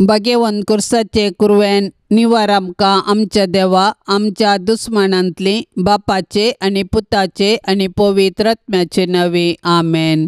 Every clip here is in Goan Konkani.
भाग्यवंत कुर्साचे कुरवेन निवार आमकां आमच्या देवा आमच्या दुस्मानांतली बापाचे आनी पुताचे आनी पवित्र आत्म्याचे नांवे आमेन.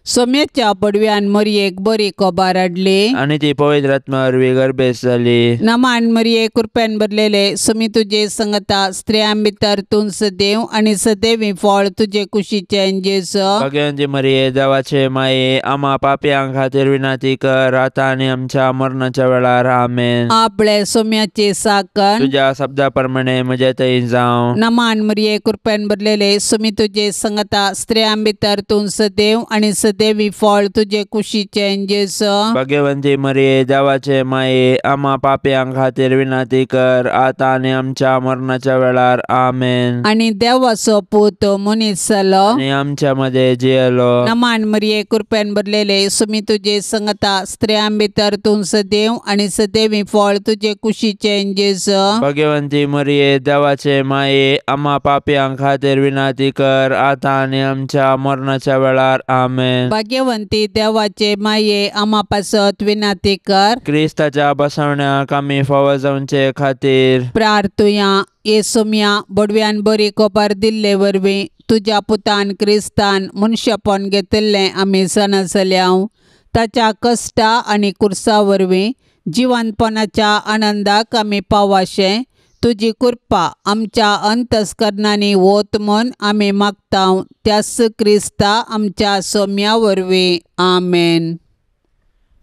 सोम्याच्या पडव्यान मरयेक बरी कोबार हाडली आनी ती पवित्र आत्म्या वरवीं गर्भेस्त जाली. नमान मरये कृपेन भरलेले सुमी तुजे संगता स्त्रियां भितर तूं सदैव आनी सदैवी फळ तुजे कुशीचें जेजू. भाग्यवंती मरिये देवाचे माये आमा पापयां खातीर विनंती कर आतां आनी आमच्या मरणाच्या वेळार आमेन. आपले सोम्याचे साकन तुज्या शब्दा प्रमाणे म्हजे थंय जावं. नमान मरिये कृपेन भरलेले सुमी तुजे संगता स्त्रियां भितर तूं सदैव आनी सदैवी फळ तुजे कुशीचें जेजू. भाग्यवंती मरिये देवाचे माये आमा पापयां खातीर विनंती कर आतां आनी आमच्या मरणाच्या वेळार आमेन. आनी देवाचो पूत मनीस जालो आनी आमच्या मध्ये जियेलो. नमान मरिये कृपेन भरलेले सुमी तुजे संगता स्त्रियां भितर तूं सदैव आनी सदैवी फळ तुजे कुशीचें जेजू. भाग्यवंती मरिये देवाचे माये आमा पापयां खातीर विनंती कर आतां आनी आमच्या मरणाच्या वेळार आमेन. भाग्यवंती देवाचे माये आमा पासत विनंती कर. क्रिस्ताच्या बसवण्याक आमी फावो जावचे खातीर प्रार्थुया. ये सोम्या बडव्यान बरी कोबार दिल्ले वरवीं तुज्या पुतान क्रिस्तान मनशापण घेतिल्लें आमी जाणा जाल्याव ताच्या कश्टा आनी कुर्सा वरवीं जिवनपणाच्या आनंदाक आमी पावाशें तुजी कृपा आमच्या अंतस्करणांनी वत म्हूण आमी मागता त्याच क्रिस्ता आमच्या सोम्या वरवीं आमेन.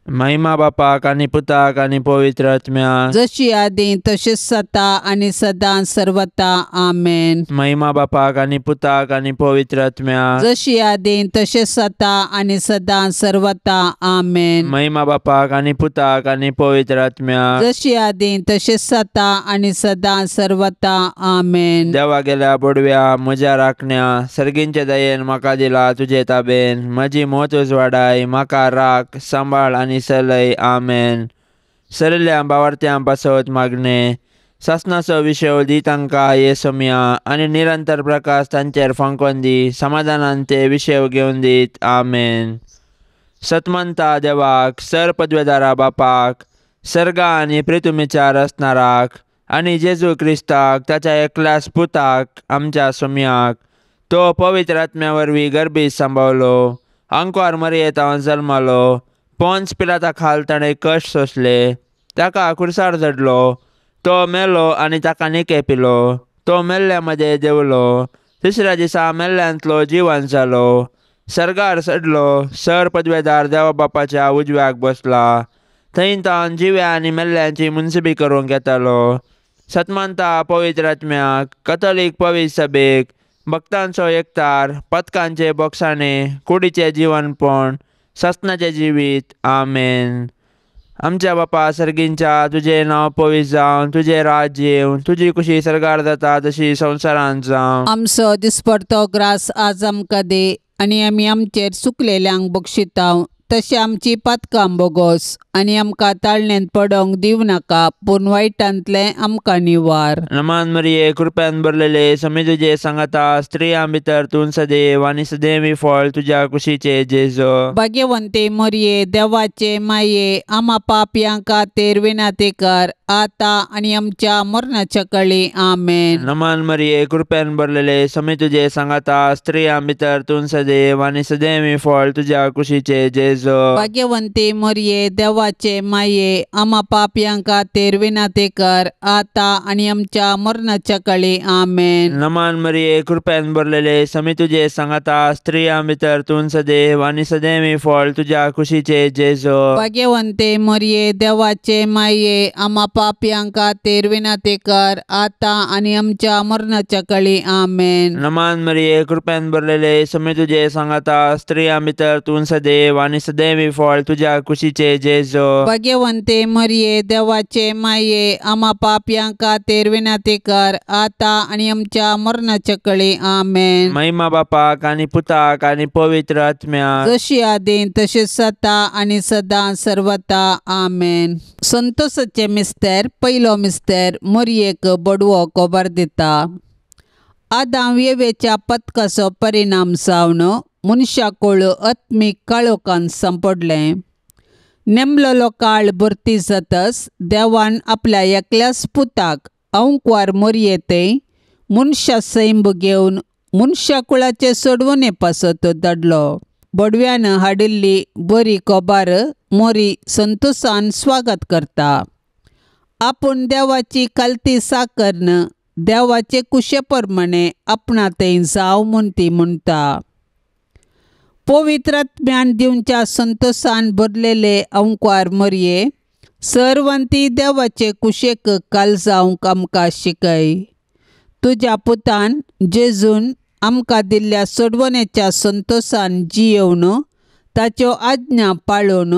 महिमा बापाक आनी पुताक आनी पवित्र आत्म्याक जशी आदी तशीच सता आनी सदां सर्वता आमेन. महिमा बापाक आनी पुताक आनी पवित्र आत्म्याक जशी आदी तशीच सता आनी सदां सर्वता आमेन. महिमा बापाक आनी पुताक आनी पवित्र आत्म्याक जशी आदी तशीच सता आनी सदां सर्वता आमेन. देवा गेल्या बोडव्या म्हज्या राखण्या सर्गींचे दयेन म्हाका दिला तुजे ताबेन म्हजी मोत उजवाडाय म्हाका राख सांबाळ आनी सलय आमेन. सरल्या बावार्थ्यां पासत मागणे सासनाचो विशय दी तांकां ये सोम्या आनी निरंतर प्रकाश तांचेर फांकोन दी समाधानान ते विशय घेवन दीत आमेन. सतमंता देवाक सर पदवेदारा बापाक सर्गा आनी प्रितुमीच्या रचणाराक आनी जेजू क्रिस्ताक ताच्या एकल्याच पुताक आमच्या सोम्याक तो पवित्र आत्म्या वरवीं गर्भीत सांबावलो अंकवार मरयेतावन जल्मालो पोन्स पिलाता खाल ताणें कश्ट सोंसले ताका खुर्सार चडलो तो मेलो आनी ताका निके पिलो तो मेल्ल्या मदें देंवलो तिसऱ्या दिसा मेल्ल्यांतलो जिवन जालो सर्गार चडलो सर पदवेदार देवा बापाच्या उजव्याक बसला थंय तावन जिव्या आनी मेल्ल्यांची मुनसिबी करूंक येतालो. सतमानता पवित्र आत्म्याक कथोलीक पवित्र सभेक भक्तांचो एकतार पदकांचे बोक्साणे कुडीचें जिवनपण सासनाचें जिवीत आमेन. आमच्या बापा सर्गींच्या तुजें नांव पवित्र जावं तुजें राज्य येवं तुजी कुशी सर्गार जाता तशी संवसारांत जावं. आमचो दिसपडतो ग्रास आज आमकां दी आनी आमी आमचेर चुकलेल्यांक बक्षिताव तशें आमची पातकां बोगोस आनी आमकां ताळणेंत पडोंक दिवं नाका पूण वायटांतलें आमकां निवार. नमान मरिये कृपेन भरलेले समी तुजे सांगाता स्त्रियां भितर तूं सदैव आनी सदैवी फळ तुज्या कुशीचे जेजू. भाग्यवंती मरिये देवाचे माये आमा पापयां खातीर विनंती कर आतां आनी आमच्या मरणाच्या कळी आमेन. नमान मरिये कृपेन भरलेले समी तुजे सांगाता स्त्रियां भितर तूं सदैव आनी सदैवी फळ तुज्या कुशीचे जेजू. भाग्यवंती मरिये देवाचे माये आमा पापयां खातीर विनंती कर आतां आनी आमच्या मरणाच्या कळी आमेन. नमान मरिये कृपेन भरलेले समी तुजे सांगाता स्त्रियां भितर तूं सदैव आनी सदैवी फळ तुज्या कुशीचे जेजू. भाग्यवंती मरिये देवाचे माये आमा पापयां खातीर विनंती कर आतां आनी आमच्या मरणाच्या कळी आमेन. नमान मरिये कृपेन भरलेले समी तुजे सांगाता स्त्रियां भितर तूं सदैव आनी सदैवी फळ तुज्या कुशीचे जेजू. भाग्यवंती मरिये देवाचे माये आमा पापयां खातीर विनंती कर आतां आनी आमच्या मरणाच्या कळी आमेन. महिमा बापाक आनी पुताक आनी पवित्र आत्म्याक जशी आदी तशीच सता आनी सदां सर्वता आमेन. संतोषाचे मिस्तेर पयलो मिस्तेर मरियेक बडवो कोबार दिता. आदाम येवेच्या पथकाचो परिणाम जावन मनशाकूळ आत्मीक काळोखान सांपडलें. नेमलेलो काळ भरती जातच देवान आपल्या एकल्याच पुताक अंकवार मोरयेते मनशा सैंब घेवन मनशा कुळाचे सोडवणे पासत धाडलो. बडव्यान हाडिल्ली बरी खबर मोरी संतोषान स्वागत करता. आपूण देवाची खालती साकरन देवाचे कुशे प्रमाणे आपणा थंय जावं म्हूण ती म्हणटा. पवित्र आत्म्यान दिवच्या संतोषान भरलेले अंकवार मोरये सर्वांती देवाचे कुशेक काल जावंक आमकां शिकय. तुज्या पुतान जेजून आमकां दिल्ल्या सोडवणेच्या संतोषान जियेवन ताच्यो आज्ञा पाळून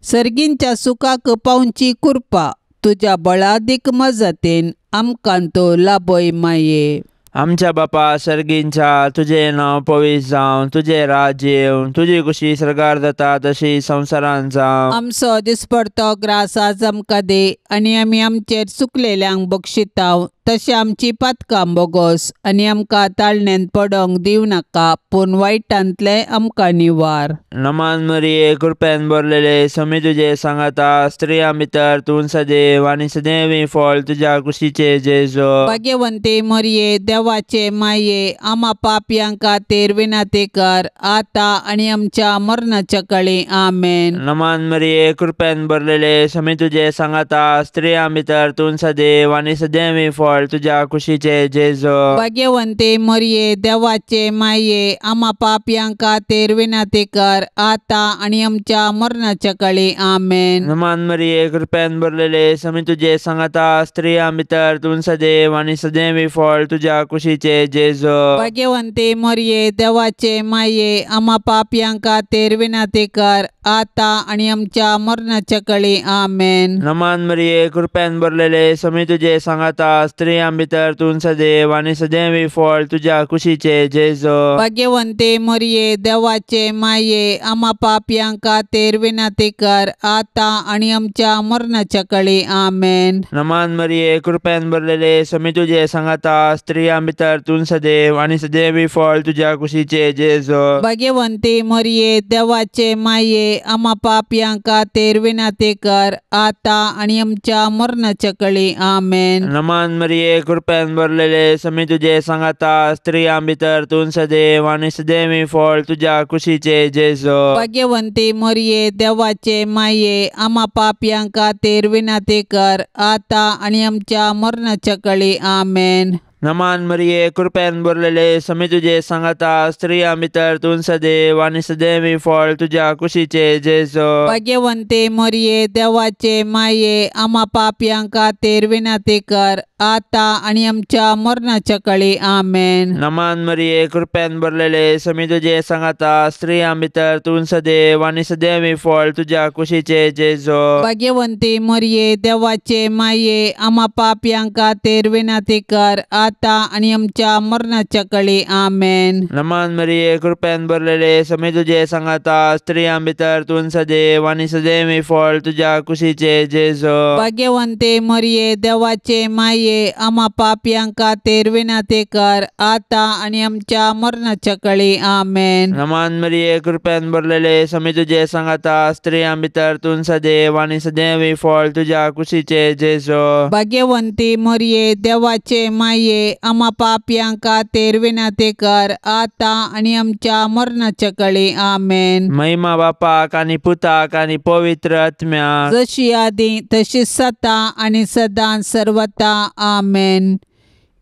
सर्गींच्या सुखाक पावची कृपा तुज्या बळादीक मजतीन आमकां तो लाभय माये. आमच्या बापा सर्गींच्या तुजें नांव पवित्र जावं, तुजें राज्य येवं, तुजी कुशी सर्गार जाता तशी संवसारांत जावं. आमचो दिसपडतो ग्रास आज आमकां दी आनी आमी आमचेर चुकलेल्यांक बक्षिताव तशें आमची पातकां बोगोस आनी आमकां ताळण्यांत पडोंक दिवं नाका पूण वायटांतलें आमकां निवार. नमान मरिये कृपेन भरलेले स्वामी तुजे सांगाता, स्त्रियां भितर तूं सदैव आनी सदैवी फळ तुज्या कुशीचे जेजू. भाग्यवंती मरिये देवाचे माये आमा पापयां खातीर विनंती कर आतां आनी आमच्या मरणाच्या काळी. आमेन. नमान मरिये कृपेन भरलेले स्वामी तुजे सांगाता, स्त्रियां भितर तूं सदैव आनी सदैवी फळ तुज्या कुशीचे जेजू. भाग्यवंती मरिये देवाचे माये आमा पापयां खातीर विनंती कर आतां आनी आमच्या मरणाच्या काळी. आमेन. नमान मरिये कृपेन भरलेले स्वामी तुजे सांगाता, स्त्रियां भितर तूं सदैव आनी सदैवी फळ तुज्या कुशीचे जेजू. भाग्यवंती मरिये देवाचे माये आमा पापयां खातीर विनंती कर आतां आनी आमच्या मरणाच्या काळी. आमेन. नमान मरिये कृपेन भरलेले स्वामी तुजे सांगाता, स्त्रियां भितर तूं सदैव आनी सदैवी फळ तुज्या कुशीचे जेजू. भाग्यवंती मरिये देवाचे माये आमा पापयां खातीर विनंती कर आतां आनी आमच्या मरणाच्या काळी. आमेन. नमान मरिये कृपेन भरलेले स्वामी तुजे सांगाता, स्त्रियां भितर तूं सदैव आनी सदैवी फळ तुज्या कुशीचे जेजू. भाग्यवंती मरिये देवाचे माये आमा पापयां खातीर विनंती कर आतां आनी आमच्या मरणाच्या काळी. आमेन. नमान मरिये कृपेन भरलेले स्वामी तुजे सांगाता, स्त्रियां भितर तूं सदैव आनी सदैवी फळ तुज्या कुशीचे जेजू. भाग्यवंती मरिये देवाचे माये आमा पापयां खातीर विनंती कर आतां आनी आमच्या मरणाच्या काळी. आमेन. नमान मरिये कृपेन भरलेले स्वामी तुजे सांगाता, स्त्रियां भितर तूं सदैव आनी सदैवी फळ तुज्या कुशीचे जेजू. भाग्यवंती मरिये देवाचे माये आमा पापयां खातीर विनंती कर आतां आनी आमच्या मरणाच्या काळी. आमेन. नमान मरिये कृपेन भरलेले स्वामी तुजे सांगाता, स्त्रियां भितर तूं सदैव आनी सदैवी फळ तुज्या कुशीचे जेजू. भाग्यवंती मरिये देवाचे माये आमा पापयां खातीर विनंती कर आतां आनी आमच्या मरणाच्या काळी. आमेन. नमान मरिये कृपेन भरलेले स्वामी तुजे सांगाता, स्त्रियां भितर तूं सदैव आनी सदैवी फळ तुज्या कुशीचे जेजू. भाग्यवंती मरिये देवाचे माये आमा पापयां खातीर विनंती कर आतां आनी आमच्या मरणाच्या काळी. आमेन. नमान मरिये कृपेन भरलेले स्वामी तुजे सांगाता, स्त्रियां भितर तूं सदैव आनी सदैवी फळ तुज्या कुशीचे जेजू. भाग्यवंती मरिये देवाचे माये आमा पापयां खातीर विनंती कर आतां आनी आमच्या मरणाच्या काळी. आमेन. महिमा बापाक आनी पुताक आनी पवित्र आत्म्याक, जशी आदी तशी सता आनी सदां सर्वता. आमेन.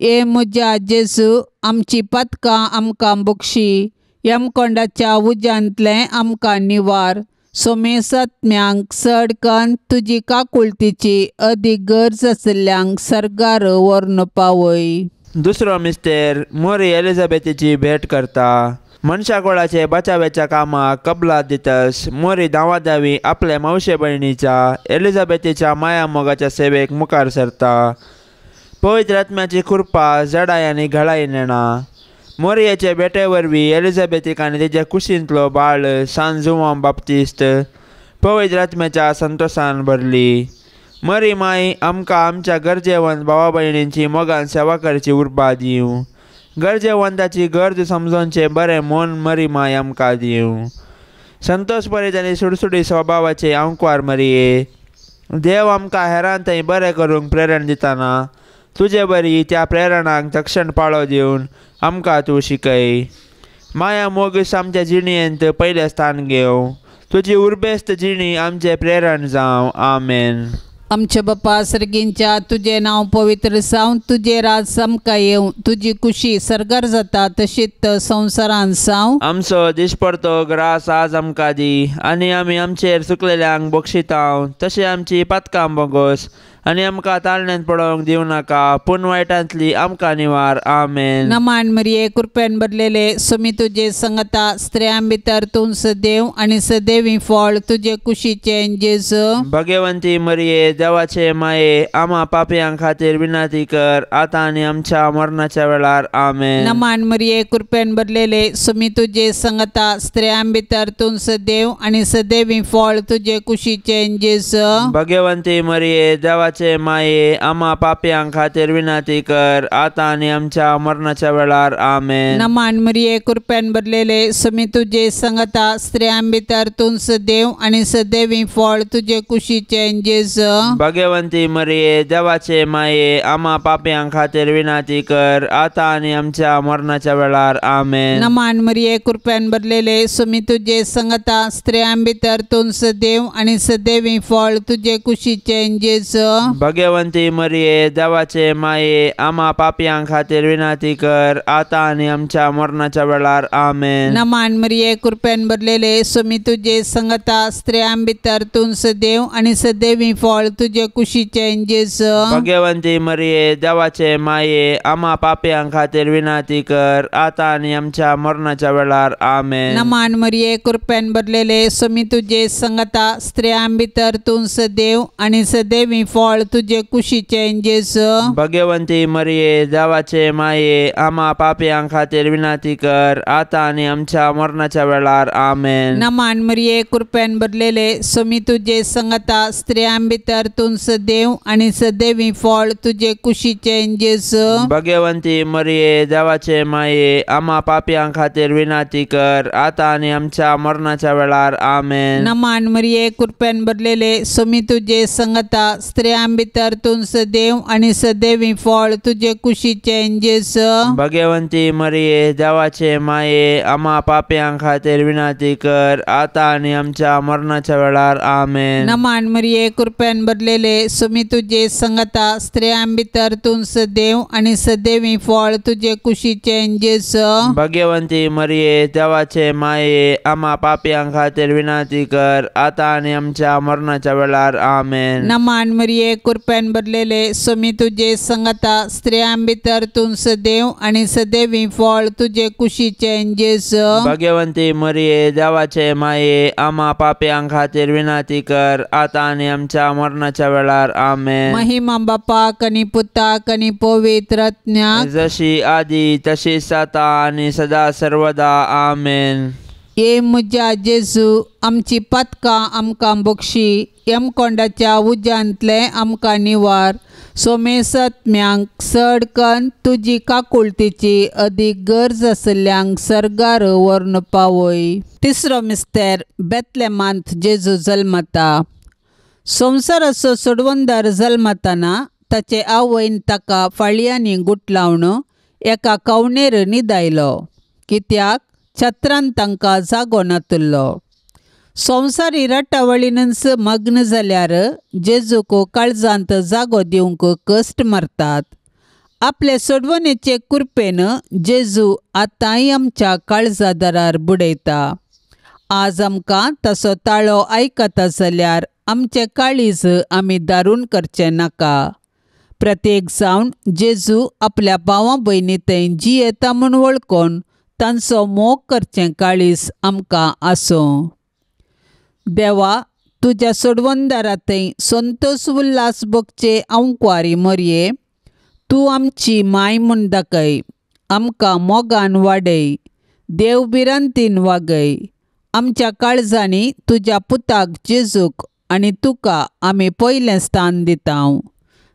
ए म्हज्या जेजू आमची पातकां आमकां बक्षी, यमकोंडाच्या उज्यांतलें आमकां निवार, सोमेसात्म्यांक चड कन्न तुजी काकुळतीची अदीक गरज आशिल्ल्यांक सर्गार व्हरून पावय. दुसरो मिस्तेर मोरी एलिझाबेथीची भेट करता. मनशाकोळाचे बचाव्याच्या कामाक कबलात दितस मोरी धांवाधावी आपल्या मावशे भयणीच्या एलिझाबेथीच्या माया मोगाच्या सेवेक मुखार सरता. पवित्र आत्म्याची कृपा जडाय आनी घळाय नेणा. मोरयेचे भेटे वरवीं एलिझाबेथीक आनी तिच्या कुशींतलो बाळ सान जुवांव बाप्तिस्त पवित्र आत्म्याच्या संतोषान भरली. मरी माई आमकां आमच्या गरजेवंत भावा भयणींची मोगान सेवा करची उर्बा दिवं. गरजेवंताची गरज समजोवचें बरें मन मरी माय आमकां दिवं. संतोष बरें आनी सुडसुडी स्वभावाचे आंकवार मरिये देव आमकां हेरान थंय बरें करूंक प्रेरण दिताना तुजे बरी त्या प्रेरणांक तक्षण पाळो दिवन आमकां तूं शिकय. माया मोगीस आमच्या जिणेंत पयलें स्थान घेवं तुजी उर्बेस्त जिणी आमचें प्रेरण जावं. आमेन. आमच्या बापा सर्गींच्या तुजें नांव पवित्र जावं तुजें राज आमकां येवं तुजी कुशी सर्गार जाता तशीच संवसारांत जावं. आमचो दिसपडतो ग्रास आज आमकां दी आनी आमी आमचेर चुकलेल्यांक बक्षितांव तशें आमची पातकां बोगोस आनी आमकां ताळण्यांत पडोवंक दिवं नाका पूण वायटांतली आमकां निवार. आमेन. नमान मरिये कृपेन भरलेले सुमी तुजे संगता स्त्रियां भितर तूं सदैव आनी सदैवी फळ तुजे कुशीचें जेजू. भगवंती मरिये देवाचे माये आमा पापयां खातीर विनंती कर आतां आनी आमच्या मरणाच्या वेळार. आमेन. नमान मरिये कृपेन भरलेले सुमी तुजे संगता स्त्रियां भितर तूं सदैव आनी सदैवी फळ तुजे कुशीचें जेजू. भगवंती मरिये देवाचे माये आमा पापयां खातीर विनंती कर आतां आनी आमच्या मरणाच्या वेळार. आमेन. नमान मरिये कृपेन भरलेले सुमी तुजे संगता स्त्रियां भितर तूं सदैव आनी सदैवी फळ तुजे कुशीचें जेजू. भगवंती मरिये देवाचे माये आमा पापयां खातीर विनंती कर आतां आनी आमच्या मरणाच्या वेळार. आमेन. नमान मरिये कृपेन भरलेले सुमी तुजे संगता स्त्रियां भितर तूं सदैव आनी सदैवी फळ तुजे कुशीचें जेजू. भगवंती मरिये देवाचे माये आमा पापयां खातीर विनंती कर आतां आनी आमच्या मरणाच्या वेळार. आमेन. नमान मरिये कृपेन भरलेले सुमी तुजे संगता स्त्रियां भितर तूं सदैव आनी सदैवी फळ तुजे कुशीचें जेजू. भगवंती मरिये देवाचे माये आमा पापयां खातीर विनंती कर आतां आनी आमच्या मरणाच्या वेळार. आमेन. नमान मरिये कृपेन भरलेले सुमी तुजे संगता स्त्रियां भितर तूं सदैव आनी सदैवी फळ तुजे कुशीचें जेजू. भगवंती मरिये देवाचे माये आमा पापयां खातीर विनंती कर आतां आनी आमच्या मरणाच्या वेळार. आमेन. नमान मरिये कृपेन भरलेले सुमी तुजे संगता स्त्रियां भितर तूं सदैव आनी सदैवी फळ तुजे कुशीचें जेजू. भगवंती मरिये देवाचे माये आमा पापयां खातीर विनंती कर आतां आनी आमच्या मरणाच्या वेळार. आमेन. नमान मरिये कृपेन भरलेले सुमी तुजे संगता स्त्रियां भितर तूं सदैव आनी सदैवी फळ तुजे कुशीचें जेजू. भगवंती मरिये देवाचे माये आमा पापयां खातीर विनंती कर आतां आनी आमच्या मरणाच्या वेळार. आमेन. नमान मरिये कृपेन भरलेले सुमी तुजे संगता स्त्रियां भितर तूं सदैव आनी सदैवी फळ तुजे कुशीचें जेजू. भगवंती मरिये देवाचे माये आमा पापयां खातीर विनंती कर आतां आनी आमच्या मरणाच्या वेळार. आमेन. नमान मरिये कृपेन भरलेले सुमी तुजे संगता स्त्रियां भितर तूं सदैव आनी सदैवी फळ तुजे कुशीचें जेजू. भगवंती मरिये देवाचे माये आमा पापयां खातीर विनंती कर आतां आनी आमच्या मरणाच्या वेळार. आमेन. महिमा बापाक आनी पुताक आनी पवित्र आत्म्याक जशी आदी तशीच आतां आनी सदा सर्वदा. आमेन. ये म्हज्या जेजू आमची पातकां आमकां बक्षी यमकोंडाच्या उज्यांतलें आमकां निवार सोमेसत्म्यांक चड कन्न तुजी काकुळतीची अदीक गरज आशिल्ल्यांक सर्गार व्हरून पावय. तिसरो मिस्तेर बेतलेमांत जेजू जल्मता. संवसाराचो सोडवणदार जल्मताना ताचे आवयन ताका फाळयांनी गुटलावन एका कवणेर न्हिदायलो कित्याक छत्रान तांकां जागो नातिल्लो. संवसारी रटावळीनच मग्न जाल्यार जेजूक काळजांत जागो दिवंक कश्ट मारतात. आपले सोडवणेचे कृपेन जेजू आतांय आमच्या काळजा दारार बुडयता. आज आमकां तसो ताळो आयकता जाल्यार आमचें काळीज आमी दारून करचें नाका. प्रत्येक जावन जेजू आपल्या भावा भयणी थंय जियेता म्हूण वळखून तांचो मोग करचें काळीज आमकां आसूं. देवा तुज्या सोडवणदारा थंय संतोष उल्हास भोगचे आंकवारी मरये तूं आमची माय म्हूण दाखय. आमकां मोगान वाडय, देव भिरांतीन वागय. आमच्या काळजांनी तुज्या पुताक जेजूक आनी तुका आमी पयलें स्थान दिता.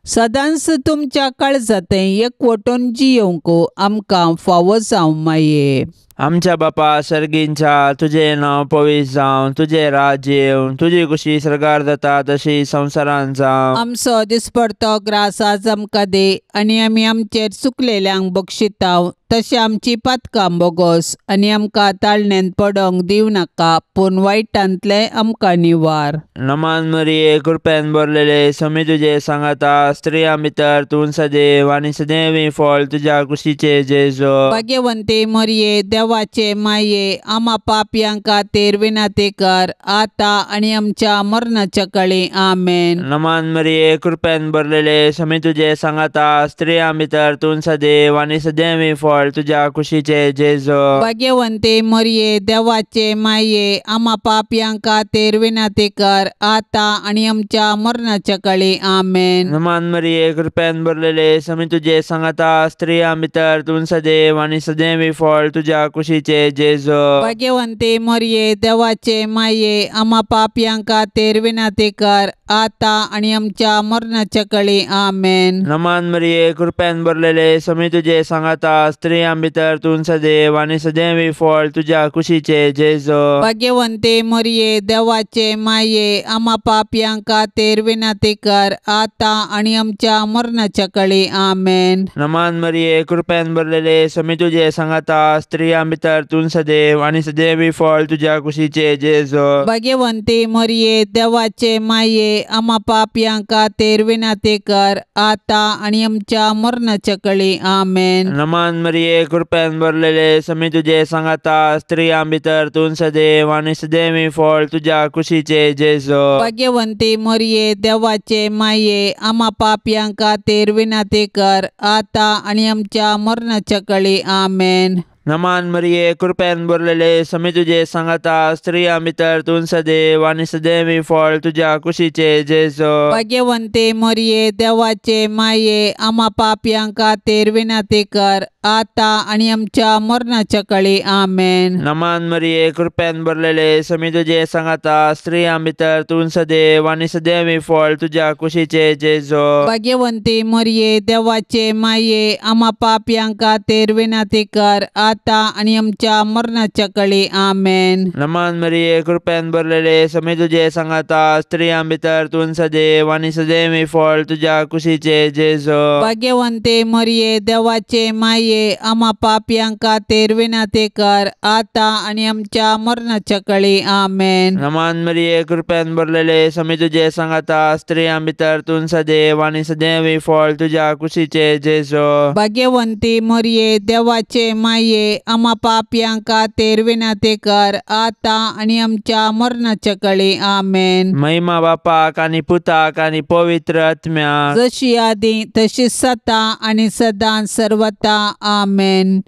सदांच तुमच्या काळजांत एकवटून जियोवंक आमकां फावो जावं माये. आमच्या बापा सर्गींच्या तुजें नांव पवित्र जावं, तुजें राज्य येवं, तुजी कुशी सर्गार जाता तशी संवसारांत जावं। आमचो दिसपडतो ग्रास आज आमकां दी आनी आमी आमचेर चुकलेल्यांक बक्षिताव तशें आमची पातकां बोगोस आनी आमकां ताळण्यांत पडोंक दिवं नाका पूण वायटांतलें आमकां निवार। नमान मरिये कृपेन भरलेले स्वामी तुजे सांगाता, स्त्रियां भितर तूं सदैव आनी सदैवी फळ तुज्या कुशीचे जेजू। भाग्यवंती मरिये देवाचे माये आमा पापयां खातीर विनंती कर आतां आनी आमच्या मरणाच्या काळी। आमेन। नमान मरिये कृपेन भरलेले स्वामी तुजे सांगाता, स्त्रियां भितर तूं सदैव आनी सदैवी फळ तुज्या कुशीचे जेजू। भाग्यवंती मरिये देवाचे माये आमा पापयां खातीर विनंती कर आतां आनी आमच्या मरणाच्या काळी। आमेन। नमान मरिये कृपेन भरलेले स्वामी तुजे सांगाता, स्त्रियां भितर तूं सदैव आनी सदैवी फळ तुज्या कुशीचे जेजू। भाग्यवंती मरिये देवाचे माये आमा पापयां खातीर विनंती कर आतां आनी आमच्या मरणाच्या काळी। आमेन। नमान मरिये कृपेन भरलेले स्वामी तुजे सांगाता, स्त्रियां भितर तूं सदैव आनी सदैवी फळ तुज्या कुशीचे जेजू। भाग्यवंती मरिये देवाचे माये आमा पापयां खातीर विनंती कर आतां आनी आमच्या मरणाच्या काळी। आमेन। नमान मरिये कृपेन भरलेले स्वामी तुजे सांगाता, स्त्रियां भितर तूं सदैव आनी सदैवी फळ तुज्या कुशीचे जेजू। भाग्यवंती मरिये देवाचे माये आमा पापयां खातीर विनंती कर आतां आनी आमच्या मरणाच्या काळी। आमेन। नमान मरिये कृपेन भरलेले स्वामी तुजे सांगाता, स्त्रियां भितर तूं सदैव आनी सदैवी फळ तुज्या कुशीचे जेजू। भाग्यवंती मरिये देवाचे माये आमा पापयां खातीर विनंती कर आतां आनी आमच्या मरणाच्या काळी। आमेन। नमान मरिये कृपेन भरलेले स्वामी तुजे सांगाता, स्त्रियां भितर तूं सदैव आनी सदैवी फळ तुज्या कुशीचे जेजू। भाग्यवंती मरिये देवाचे माये आमा पापयां खातीर विनंती कर आतां आनी आमच्या मरणाच्या काळी। आमेन। नमान मरिये कृपेन भरलेले स्वामी तुजे सांगाता, स्त्रियां भितर तूं सदैव आनी सदैवी फळ तुज्या कुशीचे जेजू। भाग्यवंती मरिये देवाचे माये आमा पापयां खातीर विनंती कर आतां आनी आमच्या मरणाच्या काळी। आमेन। नमान मरिये कृपेन भरलेले स्वामी तुजे सांगाता, स्त्रियां भितर तूं सदैव आनी सदैवी फळ तुज्या कुशीचे जेजू। भाग्यवंती मरिये देवाचे माये आमा पापयां खातीर विनंती कर आतां आनी आमच्या मरणाच्या काळी। आमेन। नमान मरिये कृपेन भरलेले स्वामी तुजे सांगाता, स्त्रियां भितर तूं सदैव आनी सदैवी फळ तुज्या कुशीचे जेजू। भाग्यवंती मरिये देवाचे माये आमा पापयां खातीर विनंती कर आतां आनी आमच्या मरणाच्या काळी। आमेन। महिमा बापाक आनी पुताक आनी पवित्र आत्म्याक, जशी आदी तशी सता आनी सदां सर्वता। आमेन।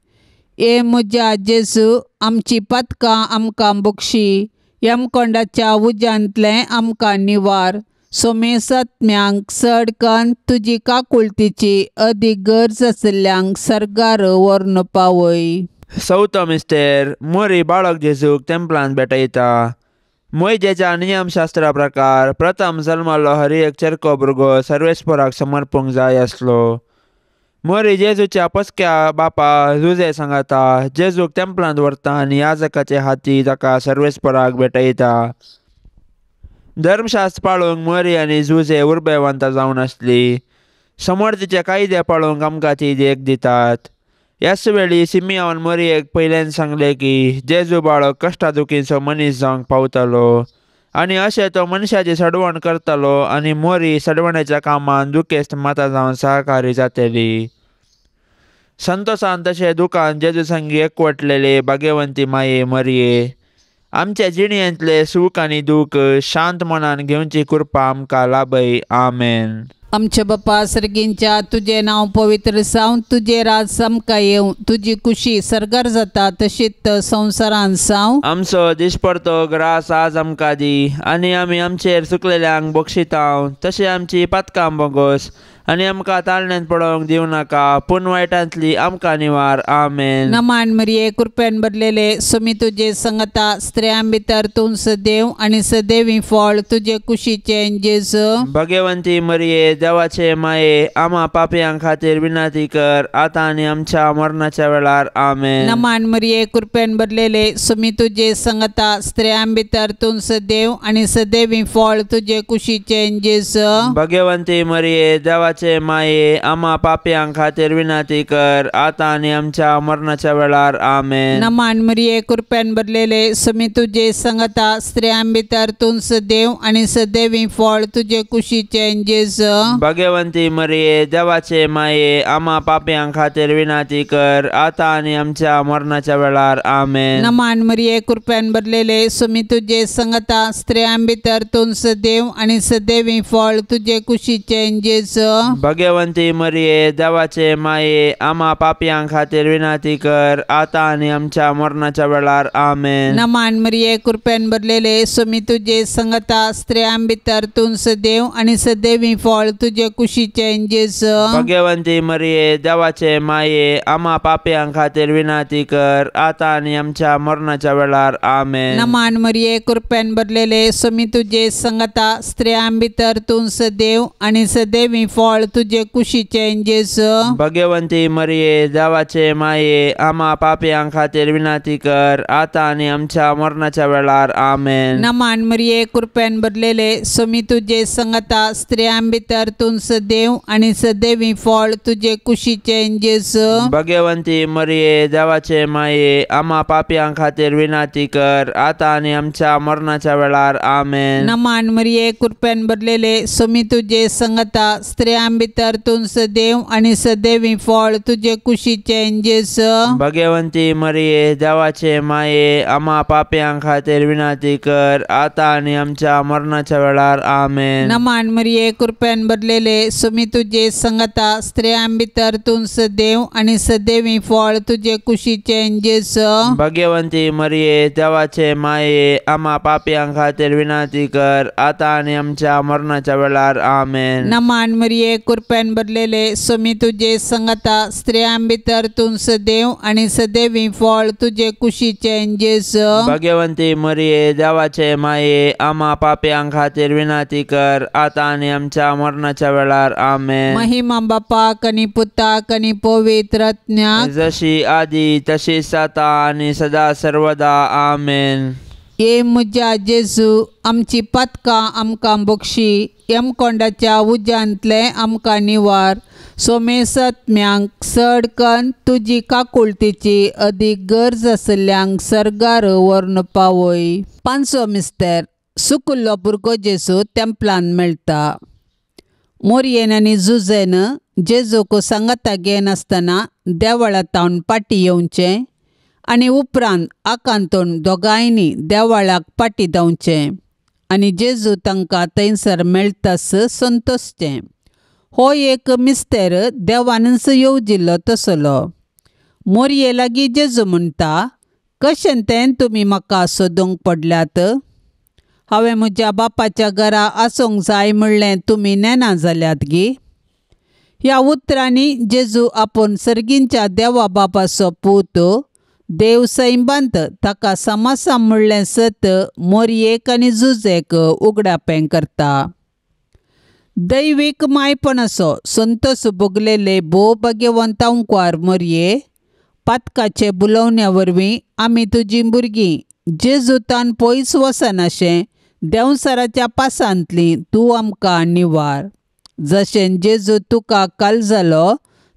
ए म्हज्या जेजू आमची पातकां आमकां बक्षी, यमकोंडाच्या उज्यांतलें आमकां निवार, सोमेसत्म्यांक चड कन्न तुजी काकुळतीची अदीक गरज आशिल्ल्यांक सर्गार व्हरून पावय। चवथो मिस्तेर मोरी बाळक जेजूक तेंपलान भेटयता। मोयजेच्या नियमशास्त्रा प्रकार प्रथम जल्मलो हर एक चेरको भुरगो सर्वेस्पराक समर्पूंक जाय आसलो। मोरी जेजूच्या पसक्या बापा जुजे सांगाता जेजूक तेंपलांत व्हरता आनी याजकाचे हाती ताका सर्वेस्पराक भेटयता। धर्मशास्त्र पाळूंक मोरी आनी जुजे उर्बेवंत जावन आसली। समर्थीचे कायदे पाळूंक आमकां ती देख दितात। ह्याच वेळी सिमियान मोरयेक पयल्यान सांगलें की जेजू बाळक कश्टा दुखीचो मनीस जावंक पावतलो आनी अशें तो मनशाची सडवण करतलो आनी मोरी सडवणेच्या कामान दुखेस्त माता जावन सहकारी जातली। संतोसान तशें दुकान जेजू संगी एकवटलेले भाग्यवंती माये मरये आमच्या जिणेंतले सूख आनी दूख शांत मनान घेवची कृपा आमकां लाभय। आमेन। आमच्या बापा सर्गींच्या तुजें नांव पवित्र जावं, तुजें राज आमकां येवं, तुजी कुशी सर्गार जाता तशीच संवसारांत जावं। आमचो दिसपडतो ग्रास आज आमकां दी आनी आमी आमचेर चुकलेल्यांक बक्षितांव तशें आमची पातकां बोगोस आनी आमकां ताळण्यांत पडोवंक दिवं नाका, पूण वायटांतली आमकां निवार. आमेन. नमान मरिये, कृपेन भरलेले, स्वामी तुजे संगता, स्त्रियां भितर तूं सदैव आनी सदैवी फळ तुजे कुशीचें जेजू. भगवंती मरिये, देवाचे माये, आमा पापयां खातीर विनंती कर, आतां आनी आमच्या मरणाच्या वेळार. आमेन. नमान मरिये, कृपेन भरलेले, स्वामी तुजे संगता, स्त्रियां भितर तूं सदैव आनी सदैवी फळ तुजे कुशीचें जेजू. भगवंती मरिये, देवाचे माये, आमा पापयां खातीर विनंती कर, आतां आनी आमच्या मरणाच्या वेळार. आमेन. नमान मरिये, कृपेन भरलेले, स्वामी तुजे संगता, स्त्रियां भितर तूं सदैव आनी सदैवी फळ तुजे कुशीचें जेजू. भगवंती मरिये, देवाचे माये, आमा पापयां खातीर विनंती कर, आतां आनी आमच्या मरणाच्या वेळार. आमेन. नमान मरिये, कृपेन भरलेले, स्वामी तुजे संगता, स्त्रियां भितर तूं सदैव आनी सदैवी फळ तुजे कुशीचें जेजू. भगवंती मरिये, देवाचे माये, आमा पापयां खातीर विनंती कर, आतां आनी आमच्या मरणाच्या वेळार. आमेन. नमान मरिये, कृपेन भरलेले, स्वामी तुजे संगता, स्त्रियां भितर तूं सदैव आनी सदैवी फळ तुजे कुशीचें जेजू. भगवंती मरिये, देवाचे माये, आमा पापयां खातीर विनंती कर, आतां आनी आमच्या मरणाच्या वेळार. आमेन. नमान मरिये, कृपेन भरलेले, स्वामी तुजे संगता, स्त्रियां भितर तूं सदैव आनी सदैवी फळ तुजे कुशीचें जेजू. भगवंती मरिये, देवाचे माये, आमा पापयां खातीर विनंती कर, आतां आनी आमच्या मरणाच्या वेळार. आमेन. नमान मरिये, कृपेन भरलेले, स्वामी तुजे संगता, स्त्रियां भितर तूं सदैव आनी सदैवी फळ तुजे कुशीचें जेजू. भगवंती मरिये, देवाचे माये, आमा पापयां खातीर विनंती कर, आतां आनी आमच्या मरणाच्या वेळार. आमेन. नमान मरिये, कृपेन भरलेले, स्वामी तुजे संगता, स्त्रियां भितर तूं सदैव आनी सदैवी फळ तुजे कुशीचें जेजू. भगवंती मरिये, देवाचे माये, आमा पापयां खातीर विनंती कर, आतां आनी आमच्या मरणाच्या वेळार. आमेन. नमान मरिये, कृपेन भरलेले, स्वामी तुजे संगता, स्त्रियां भितर तूं सदैव आनी सदैवी फळ तुजे कुशीचें जेजू. भगवंती मरिये, देवाचे माये, आमा पापयां खातीर विनंती कर, आतां आनी आमच्या मरणाच्या वेळार. आमेन. नमान मरिये, कृपेन भरलेले, स्वामी तुजे संगता, स्त्रियां भितर तूं सदैव आनी सदैवी फळ तुजे कुशीचें जेजू. भगवंती मरिये, देवाचे माये, आमा पापयां खातीर विनंती कर, आतां आनी आमच्या मरणाच्या वेळार. आमेन. महिमा बापाक आनी पुताक आनी पवित्र आत्म्याक, जशी आदी तशीच आतां आनी सदा सर्वदा. आमेन. ये म्हज्या जेजू, आमची पातकां आमकां बक्षी, यमकोंडाच्या उज्यांतलें आमकां निवार, सोमेसत्म्यांक चड कन्न तुजी काकुळतीची अदीक गरज आशिल्ल्यांक सर्गार व्हरून पावय. पांचवो मिस्तेर, सुकुल्लो भुरगो जेजू तेंपलान मेळटा. मोरयेन आनी जुजेन जेजूक सांगाता घेनासतना देवळा तावन पाटी येवचें आनी उपरांत आकांतून दोगांयनी देवळाक पाटी धांवचें आनी जेजू तांकां थंयसर मेळटास संतोशचें. हो एक मिस्तेर देवानच येवजिल्लो तसलो. मोरये लागीं जेजू म्हणटा, कशें तें तुमी म्हाका सोदूंक पडल्यात? हांवें म्हज्या बापाच्या घरा आसूंक जाय म्हणलें तुमी नेना जाल्यात गी? ह्या उतरांनी जेजू आपूण सर्गींच्या देवा बापाचो पूत, देव सैबांत ताका समासा म्हणलें सत मोरयेक आनी जुजेक उगडापें करता. दैवीक मायपणाचो संतोस भोगलेले भोव भाग्यवंत अंकवार मोरये, पातकाचे बुलोवण्या वरवीं आमी तुजीं भुरगीं जेजूतान पयस वचनाशें देंवसराच्या पासांतली तूं आमकां निवार. जशें जेजू तुका काल जालो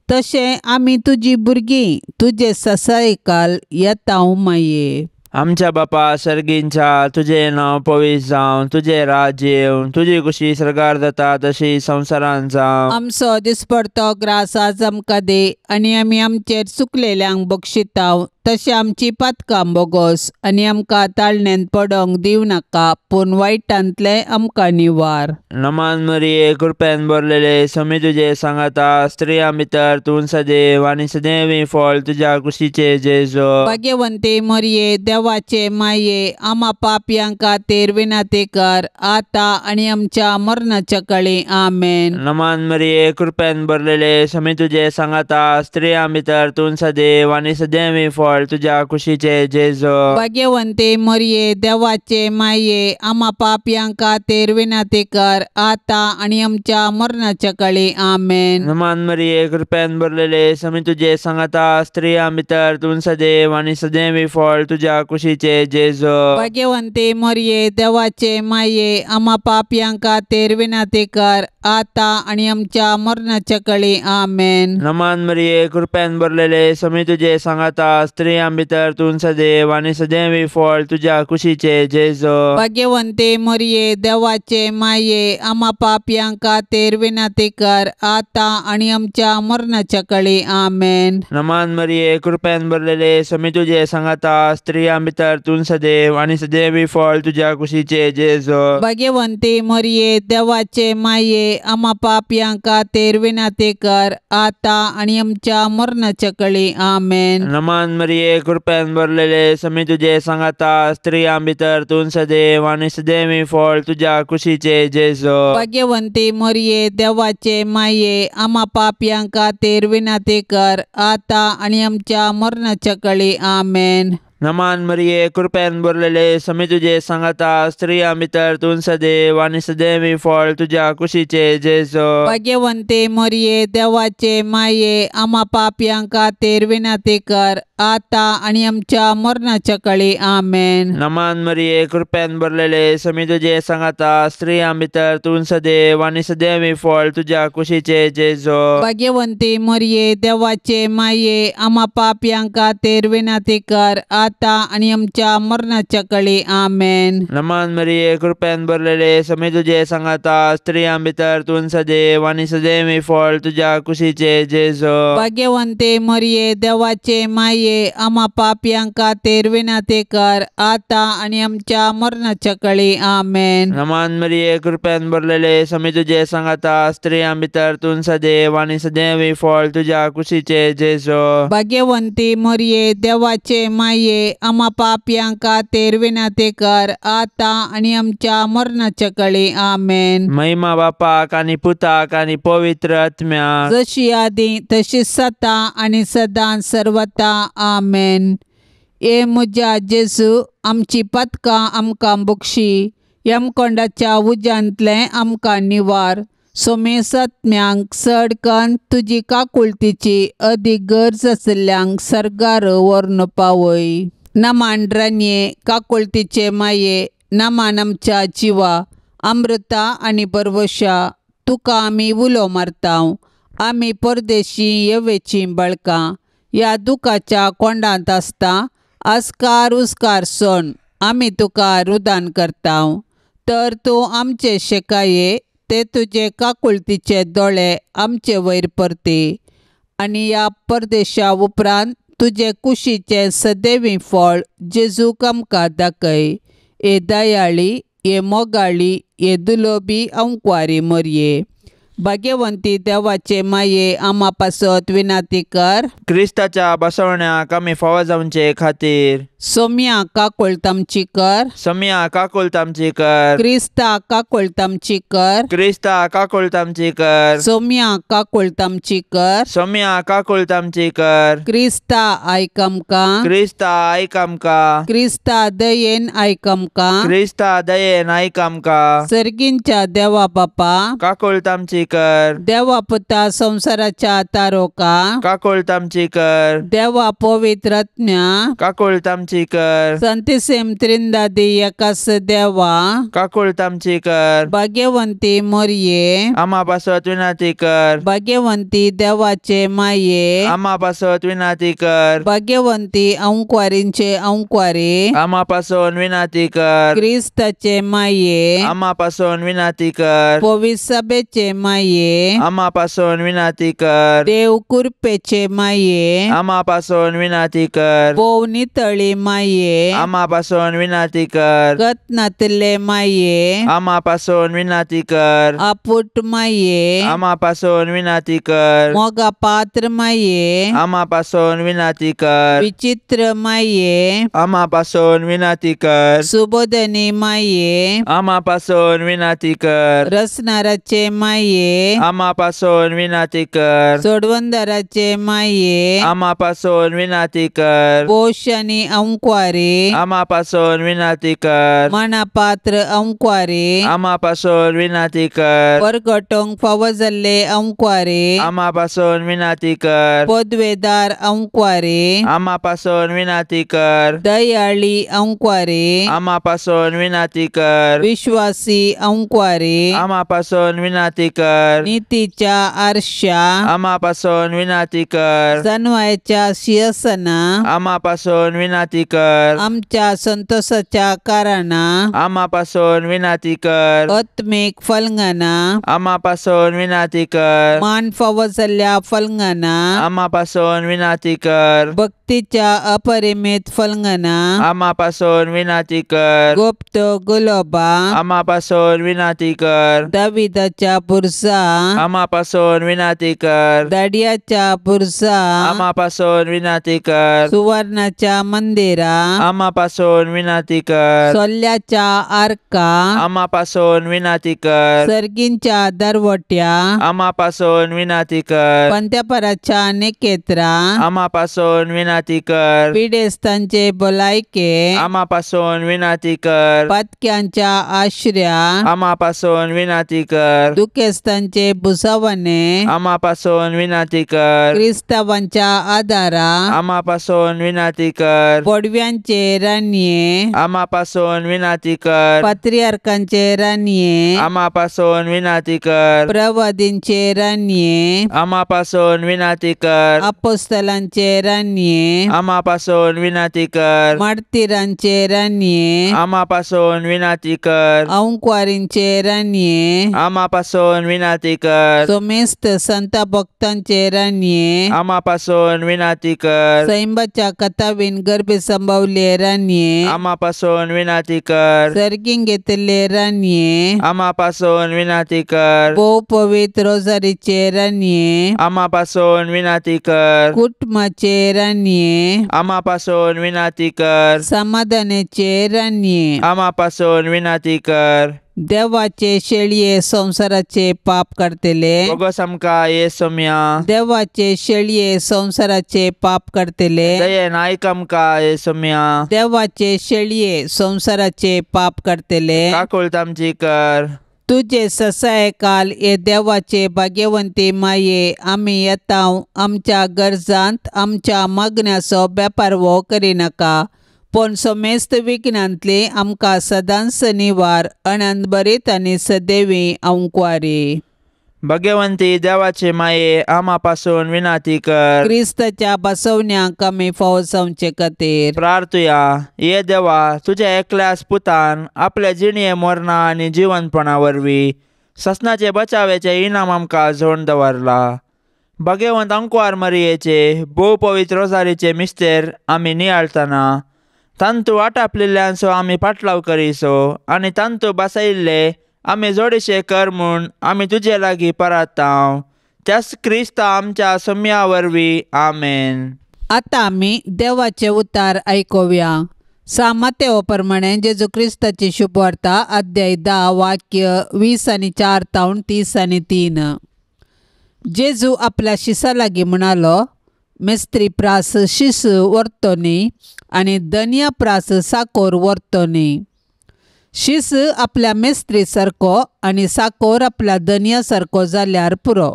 तशें आमी तुजी भुरगीं तुजे ससायकाल येता माये. आमच्या बापा सर्गींच्या, तुजें नांव पवित्र जावं, तुजें राज्य येवं, तुजी खुशी सर्गार जाता तशी संवसारांत जावं. आमचो दिसपडतो ग्रास आज आमकां दी आनी आमी आमचेर चुकलेल्यांक बक्षिताव तशें आमची पातकां बोगोस आनी आमकां ताळण्यांत पडोंक दिवं नाका, पूण वायटांतलें आमकां निवार. नमान मरिये, कृपेन भरलेले, स्वामी तुजे सांगाता, स्त्रियां भितर तूं सदैव आनी सदैवी फळ तुज्या कुशीचें जेजू. भाग्यवंती मरिये, देवाचे देवाचे माये आमा पापयां खातीर विनंती कर आतां आनी आमच्या मरणाच्या कळी आमेन. नमान मरिये कृपेन भरलेले समी तुजे सांगाता स्त्रियां भितर तूं सदैव आनी सदैवी फळ तुज्या कुशीचे जेजू. भाग्यवंती मरिये देवाचे माये आमा पापयां खातीर विनंती कर आतां आनी आमच्या मरणाच्या कळी आमेन. नमान मरिये कृपेन भरलेले समी तुजे सांगाता स्त्रियां भितर तूं सदैव आनी सदैवी फळ तुज्या कुशीचे जेजू. भाग्यवंती मरिये देवाचे माये आमा पापयां खातीर विनंती कर आतां आनी आमच्या मरणाच्या कळी आमेन. नमान मरिये कृपेन भरलेले समी तुजे सांगाता स्त्रियां भितर तूं सदैव आनी सदैवी फळ तुज्या कुशीचे जेजू. भाग्यवंती मरिये देवाचे माये आमा पापयां खातीर विनंती कर आतां आनी आमच्या मरणाच्या कळी आमेन. नमान मरिये कृपेन भरलेले समी तुजे सांगाता स्त्रियां भितर तूं सदैव आनी सदैवी फळ तुज्या कुशीचे जेजू. भाग्यवंती मरिये देवाचे माये आमा पापयां खातीर विनंती कर आतां आनी आमच्या मरणाच्या कळी आमेन. नमान मरिये कृपेन भरलेले समी तुजे सांगाता स्त्रियां भितर तूं सदैव आनी सदैवी फळ तुज्या कुशीचे जेजू. भाग्यवंती मरिये देवाचे माये आमा पापयां खातीर विनंती कर आतां आनी आमच्या मरणाच्या कळी आमेन. नमान मरिये कृपेन भरलेले समी तुजे सांगाता स्त्रियां भितर तूं सदैव आनी सदैवी फळ तुज्या कुशीचे जेजू. भाग्यवंती मरिये देवाचे माये आमा पापयां खातीर विनंती कर आतां आनी आमच्या मरणाच्या कळी आमेन. नमान मरिये कृपेन भरलेले समी तुजे सांगाता स्त्रियां भितर तूं सदैव आनी सदैवी फळ तुज्या कुशीचे जेजू. भाग्यवंती मरिये देवाचे माये आमा पापयां खातीर विनंती कर आतां आनी आमच्या मरणाच्या कळी आमेन. नमान मरिये कृपेन भरलेले समी तुजे सांगाता स्त्रियां भितर तूं सदैव आनी सदैवी फळ तुज्या कुशीचे जेजू. भाग्यवंती मरिये देवाचे माये आमा पापयां खातीर विनंती कर आतां आनी आमच्या मरणाच्या कळी आमेन. नमान मरिये कृपेन भरलेले समी तुजे सांगाता स्त्रियां भितर तूं सदैव आनी सदैवी फळ तुज्या कुशीचे जेजू. भाग्यवंती मरिये देवाचे माये आमा पापयां खातीर विनंती कर आतां आनी आमच्या मरणाच्या कळी आमेन. महिमा बापाक आनी पुताक आनी पवित्र आत्म्याक, जशी आदी तशी सता आनी सदां सर्वता आमेन. ए म्हज्या जेजू आमची पदकां आमकां बक्षी यमकोंडाच्या उज्यांतलें आमकां निवार सोमेसत्म्यांक चड कन्न तुजी काकुळतीची अदीक गरज आशिल्ल्यांक सर्गार व्हरून पावय. नमान रानये काकुळतीचे माये नमान आमच्या जिवा अमृता आनी बरवशा तुका आमी उलो मारता. आमी परदेशी येवेचीं बळकां ह्या दुखाच्या कोंडांत आसता आस्कार उस्कार सोण आमी तुका रुदान करता. तर तूं आमचे शेकाये ते तुजे काकुळतीचे दोळे आमचे वयर परती आनी ह्या परदेशा उपरांत तुजे कुशीचें सदैवी फळ जेजूक आमकां दाखय. ए दयाळी ए मोगाळी ए दुलोबी अंकवारी मरये भाग्यवंती देवाचे माये आमा पासत विनंती कर. क्रिस्ताच्या बसवण्याक आमी फावो जावचे खातीर सोम्या काकुळट आमची कर. सोम्या काकुळट आमची कर. क्रिस्ता काकुळट आमची कर. क्रिस्ता काकुळट आमची कर. सोम्या काकुळट आमची कर. सोम्या काकुळट आमची कर. क्रिस्ता आयक आमकां. क्रिस्ता आयक आमकां. क्रिस्ता दयेन आयक आमकां. क्रिस्ता दयेन आयक आमकां. सर्गींच्या देवा बापा काकुळट आमची कर. देवा पुता संवसाराच्या तारोका काकुळट आमची कर. देवा पवित्र आत्म्या काकुळट आमची कर. संतिसेम त्रिंदादी एकास देवा काकुळट आमची कर. भाग्यवंती मोरये आमा पासत विनंती कर. भाग्यवंती देवाचे माये आमा पासत विनंती कर. भाग्यवंती अंकवारींचे अंकवारी आमा पासून विनंती कर. क्रिस्ताचे माये आमा पासून विनंती कर. पवित्र सभेचे माये माये, आमा पासून विनाती कर। देव कुरपेचे माये, आमा पासून विनाती कर। भोव नितळी माये, आमा पासून विनाती कर। गत नातिल्ले माये, आमा पासून विनाती कर। आपुट माये, आमा पासून विनाती कर। मोगा पात्र माये, आमा पासून विनाती कर। विचित्र माये, आमा पासून विनाती कर। सुबोधनी माये, आमा पासून विनाती कर। रसनाराचे माये, आमा पासून विनाती कर। सोडवंदाराचे माये, आमा पासून विनाती कर। पोश आनी अंकवारी, आमा पासून विनाती कर। मनापात्र अंकवारी, आमा पासून विनाती कर। परगटोंक फावो जाल्ले अंकवारी, आमा पासून विनाती कर। पदवेदार अंकवारी, आमा पासून विनाती कर। दयाळी अंकवारी, आमा पासून विनाती कर। विश्वासी अंकवारी, आमा पासून विनाती कर। नीतीच्या आरशा, आमा पासून विनाती कर। जनवायच्या शियसना, आमा पासून विनाती कर। आमच्या संतोषाच्या कारणा, आमा पासून विनाती कर। आत्मीक फलंगना, आमा पासून विनाती कर। मान फावो जाल्ल्या फलंगना, आमा पासून विनाती कर। भक्तीच्या अपरिमित फलंगना, आमा पासून विनाती कर। गुप्त गुलोबा, आमा पासून विनाती कर। दाविदाच्या बुरसा, आमा पासून विनाती कर। दाडियाच्या बुरसा, आमा पासून विनाती कर। सुवर्णाच्या मंदिरा, आमा पासून विनाती कर। सोल्याच्या आर्का, आमा पासून विनाती कर। सर्गींच्या दरवट्या, आमा पासून विनाती कर। पंत्यापराच्या निकेत्रा, आमा पासून विनाती कर। पिडेस्तांचे भलायके, आमा पासून विनाती कर। पातक्यांच्या आश्र्या, आमा पासून विनाती कर। दुखेस्तांचे भुसावणे, आमा पासून विनाती कर। क्रिस्तावांच्या आदारा, आमा पासून विनाती कर। पडव्यांचे राणये, आमा पासून विनाती कर। पात्रियार्कांचे राणये, आमा पासून विनाती कर। प्रवादींचे राणये, आमा पासून विनाती कर। अपोस्तलांचे राणये, आमा पासून विनाती कर। मार्तीरांचे राणये, आमा पासून विनाती कर। अंकवारींचे राणये, आमा पासून विनाती कर। सोमेस्त संत भक्तांचे राणये, आमा पासून विनाती कर। सैंबाच्या कथावीन गर्भे संभवले राणये, आमा पासून विनाती कर। सर्गींग घेतिल्ले राणये, आमा पासून विनाती कर। भोव पवित्र रोजारीचे राणये, आमा पासून विनाती कर। कुटुंबाचे राणये, आमा पासून विनाती कर। समाधानाचे राणये, आमा पासून विनाती कर। देवाचे शेळये संसाराचे पाप करतले, बोगस आमकां ये सोम्या। देवाचे शेळये संसाराचे पाप करतले, दयेन आयक आमकां ये सोम्या। देवाचे शेळये संसाराचे पाप करतले, काकुळट आमची कर। तुजे ससाय काल हे देवाचे भाग्यवंती माये, आमी येता आमच्या गरजांत आमच्या मागण्याचो बेपारवो करिनाका, पूण समेस्त विघ्नांतली आमकां सदांच निवार अनंतभरीत आनी सदैवी अंकवारी। भगवंती देवाचे माये, आमा पासून विनाती कर। क्रिस्ताच्या बसवण्याक आमी फावो जावचे खातीर प्रार्थुया। ये देवा, तुझ्या एकल्याच पुतान आपल्या जिणये मरणा आनी जिवनपणा वरवीं ससनाचे बचावेचे इनाम आमकां जोडून दवरला। भगवंत अंकवार मरियेचे भोव पवित्र रोजारीचे मिस्तेर आमी नियाळतना तांतू आटापलेल्यांचो आमी पाटलाव करीसो आनी तांतू बसयिल्ले आमी जोडीशे कर म्हूण आमी तुजे लागीं परातांव, त्याच क्रिस्ता आमच्या सम्या वरवीं, आमेन। आतां आमी देवाचे उतार आयकुया। सामातेव प्रमाणे जेजू क्रिस्ताची शुभवार्ता अध्याय 10 वाक्य 20 आनी 4 तावन 30 आनी 3। जेजू आपल्या शिसा लागीं म्हणालो, मेस्त्री प्रास शिस व्हरतो न्ही आनी धनया प्रास साकोर व्हरतो न्ही। शीस आपल्या मेस्त्री सारको आनी साकोर आपल्या धनया सारको जाल्यार पुरो।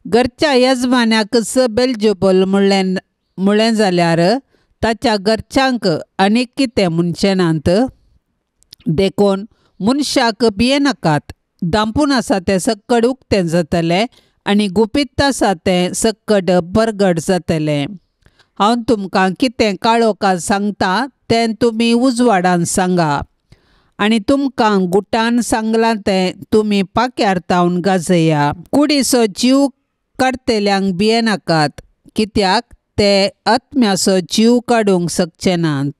घरच्या येजमान्याकच बेलजेबूल म्हणलें जाल्यार ताच्या घरच्यांक आनी कितें म्हणचें नात। देखून मनशाक भियेनाकात, दांपून आसा तें सक्कड उक्तें जातलें आनी गुपीत आसा तें सक्कड बरगड जातलें। हांव तुमकां कितें काळोखांत सांगता तें तुमी उजवाडान सांगा आनी तुमकां गुटान सांगलां तें तुमी पाक्यार तावन गाजया. कुडीचो जीव काडटल्यांक भियेनाकात, कित्याक ते आत्म्याचो जीव काडूंक शकचे नात.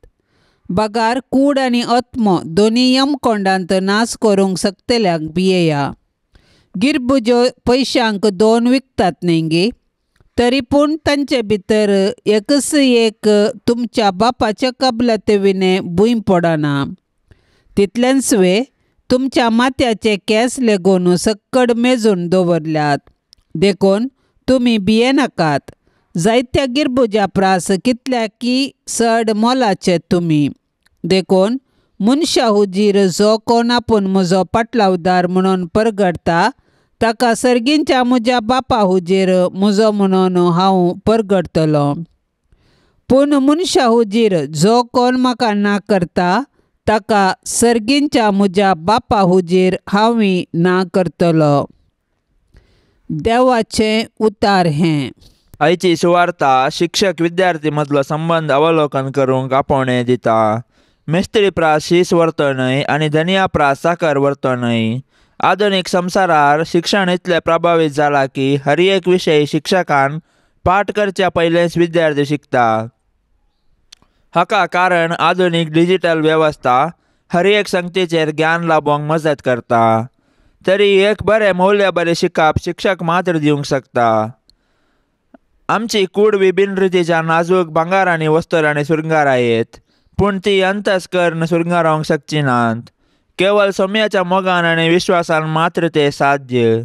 बगार कूड आनी आत्मो दोनी यमकोंडांत नाश करूंक शकतल्यांक भियेया. गिरबुज्यो पयशांक 2 विकतात न्ही गे? तरी पूण तांचे भितर एकच एक तुमच्या बापाच्या कबलाते विणें भूंय पडना. तितलेंच वे, तुमच्या माथ्याचे केंस लेगून सक्कड मेजून दवरल्यात. देखून तुमी भियेनाकात. जायत्या गिरबुज्या प्रास कितल्याकी चड मोलाचे तुमी. देखून मनशा हुजीर जो कोण आपूण म्हजो पाटलावदार म्हणून परगडटा ताका सर्गींच्या म्हज्या बापा हुजीर म्हजो म्हणून हांव परगडटलो. पूण मनशा हुजीर जो कोण म्हाका ना करता ताका सर्गींच्या म्हज्या बापा हुजीर हांवूय ना करतलो. देवाचें उतार हें. आयची सुवार्ता शिक्षक विद्यार्थी मदलो संबंद अवलोकन करूंक आपोवणें दिता. मिस्त्री प्रास शीस व्हरतो न्हय आनी धनिया प्रास साकर व्हरतो न्हय. आधुनीक संवसारार शिक्षण इतलें प्रभावीत जालां की हर एक विशय शिक्षकान पाठ करच्या पयलेंच विद्यार्थी शिकता. हाका कारण आधुनीक डिजिटल वेवस्था हर एक संगतीचेर ज्ञान लाभोवंक मजत करता. तरी एक बरें मौल्य बरें शिकप शिक्षक मात्र दिवंक शकता. आमची कूड विभिन्न रितीच्या नाजूक भांगार आनी वस्तुरांनी सुरंगारायत, पूण ती अंतस्कर्ण सुरंगारावंक शकची नात. केवळ सोम्याच्या मोगान आनी विश्वासान मात्र ते साध्य.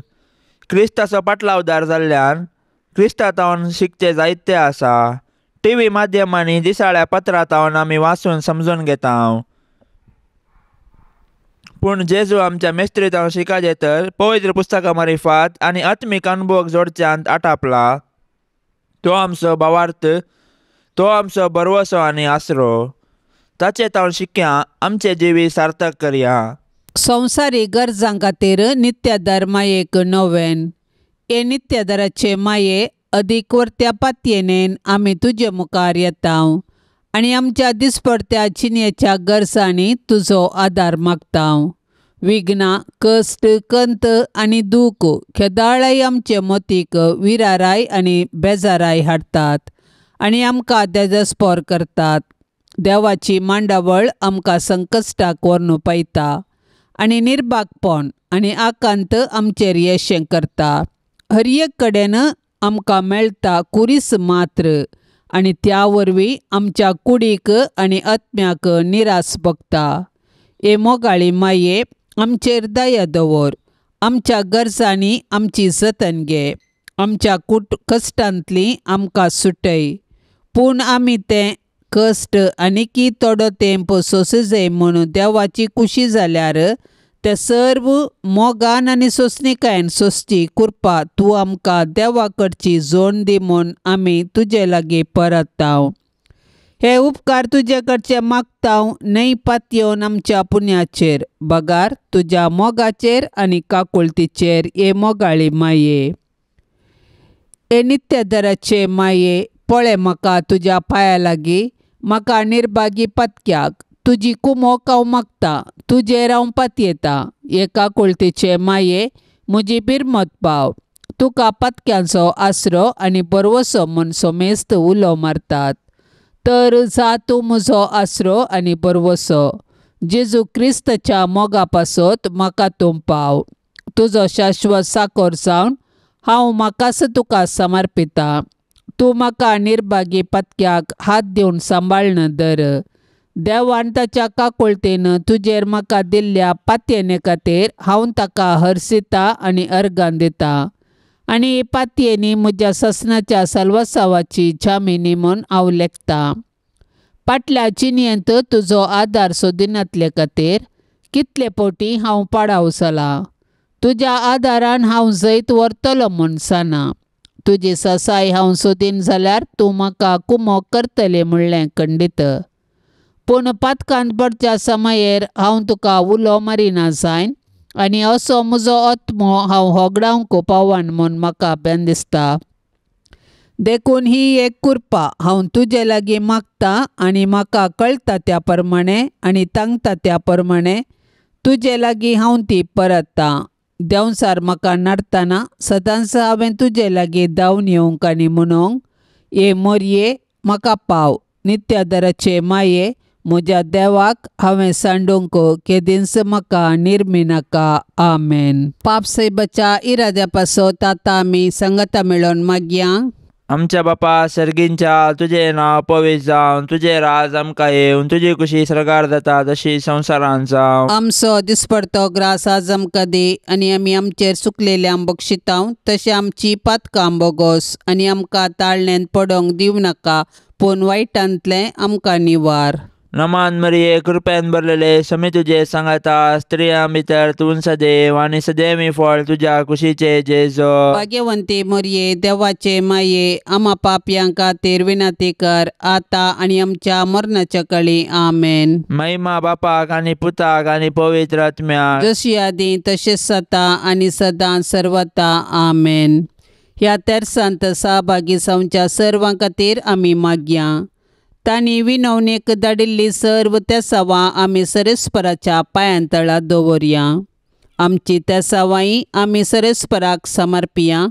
क्रिस्ताचो पाटलावदार जाल्ल्यान क्रिस्ता तावन शिकचें जायतें आसा. टी व्ही माध्यमांनी दिसाळ्या पत्रां तावन आमी वाचून समजून घेता. पूण जेजू आमच्या मेस्त्री तावन शिकाजे तर पवित्र पुस्तकां मारिफात आनी आत्मीक अनुभव जोडच्यांत आटापला. तो आमचो भावार्थ, तो आमचो भरवसो आनी आसरो. ताचे तावन शिकया, आमचें जिवीत सार्थक करया. संवसारी गरजां खातीर नित्यादार मायेक नोवेन. हे नित्यादाराचे माये अदीक वर्त्या पातयेनेन आमी तुजे मुखार येता आनी आमच्या दिसपडत्या जिणेच्या गरजांनी तुजो आदार मागता. विघ्नां, कश्ट, कंत आनी दूख खेदाळाय आमचे मतीक विराराय आनी बेजाराय हाडटात आनी आमकां देजस्पोर करतात. देवाची मांडावळ आमकां संकश्टाक व्हरून पायता आनी निर्भागपण आनी आकांत आमचेर येशें करता. हर एक कडेन आमकां मेळटा कुरीस मात्र आनी त्या वरवीं आमच्या कुडीक आनी आत्म्याक निरास भोगता. हे मोगाळी माये, आमचेर दया दवर. आमच्या गरजांनी आमची जतन घे. आमच्या कश्टांतली आमकां सुटय. पूण आमी तें कश्ट आनीकी थोडो तेंप सोंसजय म्हूण देवाची खुशी जाल्यार ते सर्व मोगान आनी सोंसणीकायेन सोंसची कृपा तूं आमकां देवा कडची जोड दी म्हूण आमी तुजे लागीं परतता. हे उपकार तुजे कडचे मागता न्हय पातयेवन आमच्या पुण्याचेर, बगार तुज्या मोगाचेर आनी काकुळतीचेर. हे मोगाळी माये, हे नित्यादराचे माये, पळय म्हाका तुज्या पांया लागीं, म्हाका निर्भागी पातक्याक तुजी कुमोक हांव मागता, तुजेर हांव पातयेता. हे काकुळतीचे माये, म्हजी बिरमत पाव. तुका पातक्यांचो आसरो आनी बरवसो म्हूण सोमेस्त उलो मारतात. तर जा तूं म्हजो आसरो आनी बरवसो. जेजू क्रिस्ताच्या मोगा पासत म्हाका तूं पाव. तुजो शाश्वत साकोर जावन हांव म्हाकाच तुका समर्पिता. तूं म्हाका निर्भागी पातक्याक हात दिवन सांबाळन धर. देवान ताच्या काकुळतेन तुजेर म्हाका दिल्ल्या पातयेने खातीर हांव ताका हरसिता आनी अर्गां दिता आनी ही पातयेनी म्हज्या ससनाच्या सलवसावाची जामिनी म्हूण हांव लेखता. फाटल्या जिणेंत तुजो आदार सोदिनातले खातीर कितले फावटी हांव पाडाव जालां. तुज्या आदारान हांव जैत व्हरतलो म्हूण जाणा. तुजी ससाय हांव सोदीन जाल्यार तूं म्हाका कुमोक करतलें म्हणलें खंडीत. पूण पातकांत पडच्या समयेर हांव तुका उलो मारिना जायन आनी असो म्हजो आत्मो हांव होगडावंक पावन म्हूण म्हाका बेन दिसता. देखून ही एक कृपा हांव तुजे लागीं मागता आनी म्हाका कळटा त्या प्रमाणें आनी तांकता त्या प्रमाणें तुजे लागीं हांव ती परतता. देंवचार म्हाका नडतना सदांच हांवें तुजे लागीं धांवन येवंक आनी म्हणूंक, ये मोरये म्हाका पाव. नित्यादराचे माये, म्हज्या देवाक हांवें सांडूंक केदींच म्हाका निर्मिनाका. आमेन. पाप सायबाच्या इराद्या पासत आतां आमी सांगाता मेळोन मागया. आमच्या बापा सर्गींच्या, तुजें नांव पवित्र जावन, तुजें राज आमकां येवन, तुजी कुशी सर्गार जाता तशी संवसारांत जावं. आमचो दिसपडतो ग्रास आज आमकां दी आनी आमी आमचेर चुकलेल्यांक बक्षितांव तशें आमची पातकां बोगोस आनी आमकां ताळण्यांत पडोंक दिवं नाका, पूण वायटांतलें आमकां निवार. नमान मरिये, कृपेन भरलेले, समी तुजे सांगाता, स्त्रियां भितर तूं सदैव आनी सदैवी फळ तुज्या कुशीचे जेजो. भाग्यवंती मोरये, देवाचे माये, आमा पापयां खातीर विनंती कर आतां आनी आमच्या मरणाच्या कळी. आमेन. महिमा बापाक आनी पुताक आनी पवित्र आत्म्याक, जशी आदी तशेंच जाता आनी सदां सर्वता. आमेन. ह्या तेर्सांत सहभागी जावच्या सर्वां खातीर आमी मागया. तांणी विनवणेक धाडिल्ली सर्व तेसावां आमी सरेस्पराच्या पांयां तळा दवरया. आमची तेसावांय आमी सरेस्पराक समर्पिया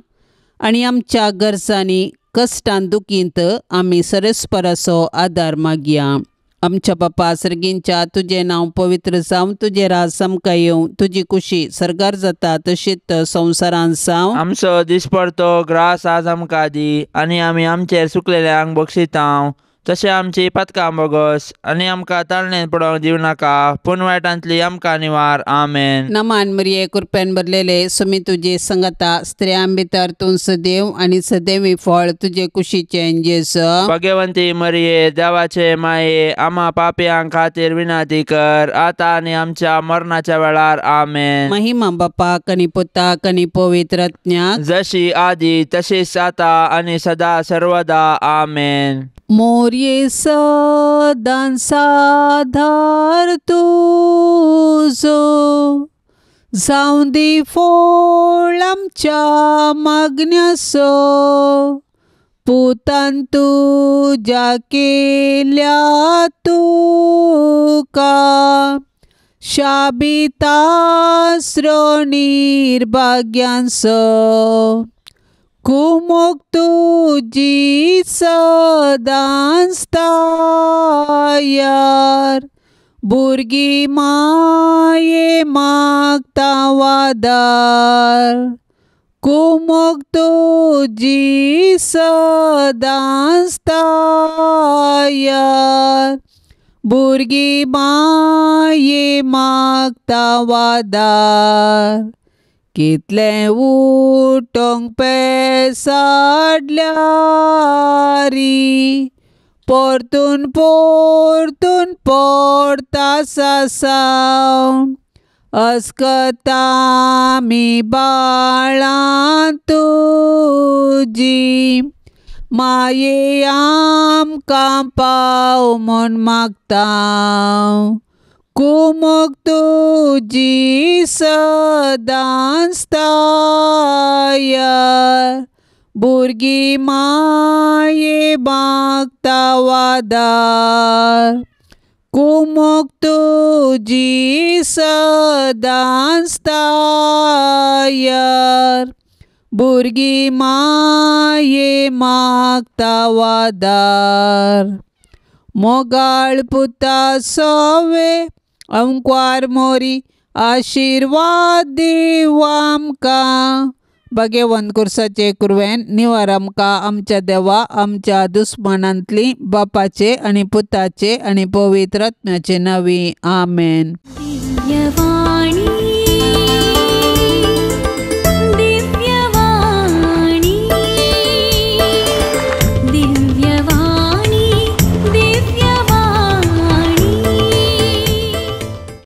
आनी आमच्या गरजांनी कश्टान दुखींत आमी सरेस्पराचो आदार मागया. आमच्या बापा सर्गींच्या, तुजें नांव पवित्र जावं, तुजें राज आमकां येवं, तुजी कुशी सर्गार जाता तशीच संवसारांत जावं. आमचो दिसपडतो ग्रास आज आमकां दी आनी आमी आमचेर चुकलेल्यांक बक्षितांव तशें आमची पातकां बोगस आनी आमकां ताळणेन पडोवंक दिवं नाका, पूण वायटांतली आमकां निवार. आमेन. नमान मरिये, कृपेन भरलेले, सुमी तुजी संगता, स्त्रियां भितर तूं सदैव आनी सदैवी फळ तुजे कुशीचें जेजू. भाग्यवंती मरिये, देवाचे माये, आमा पापयां खातीर विनंती कर आतां आनी आमच्या मरणाच्या वेळार. आमेन. महिमा बापाक आनी पुताक आनी पवित्र आत्म्याक, जशी आदी तशीच आतां आनी सदा सर्वदा. आमेन. मोरये सदां साधार तुजो, जावं दी फळ आमच्या मागण्याचो, पुतान तुज्या केल्या तुका शाबितास्रो निर्भाग्यांचो. कुमोक तुजी सदांच तयार, भुरगीं माये मागता वादार. कुमोक तुजी सदांच तयार, भुरगीं माये मागता वादार. कितलें उठोंक पेसाडल्यारी, परतून परतून पडता सासांव, अस्कता आमी बाळां तुजी, माये आमकां पाव म्हूण मागता. कुमोक तुजी सदांच तयार, भुरगीं माये मागता वादार. कुमोक तुजी सदांच तयार, भुरगीं माये मागता वादार. मोगाळ पुता सोवे अंकवार मोरी, आशिर्वाद दीव आमकां. भाग्यवंत कुर्साचे कुरवेन निवार आमकां आमच्या देवा, आमच्या दुस्मानांतली, बापाचे आनी पुताचे आनी पवित्र आत्म्याचे नांवी. आमेन. दिव्यवाणी.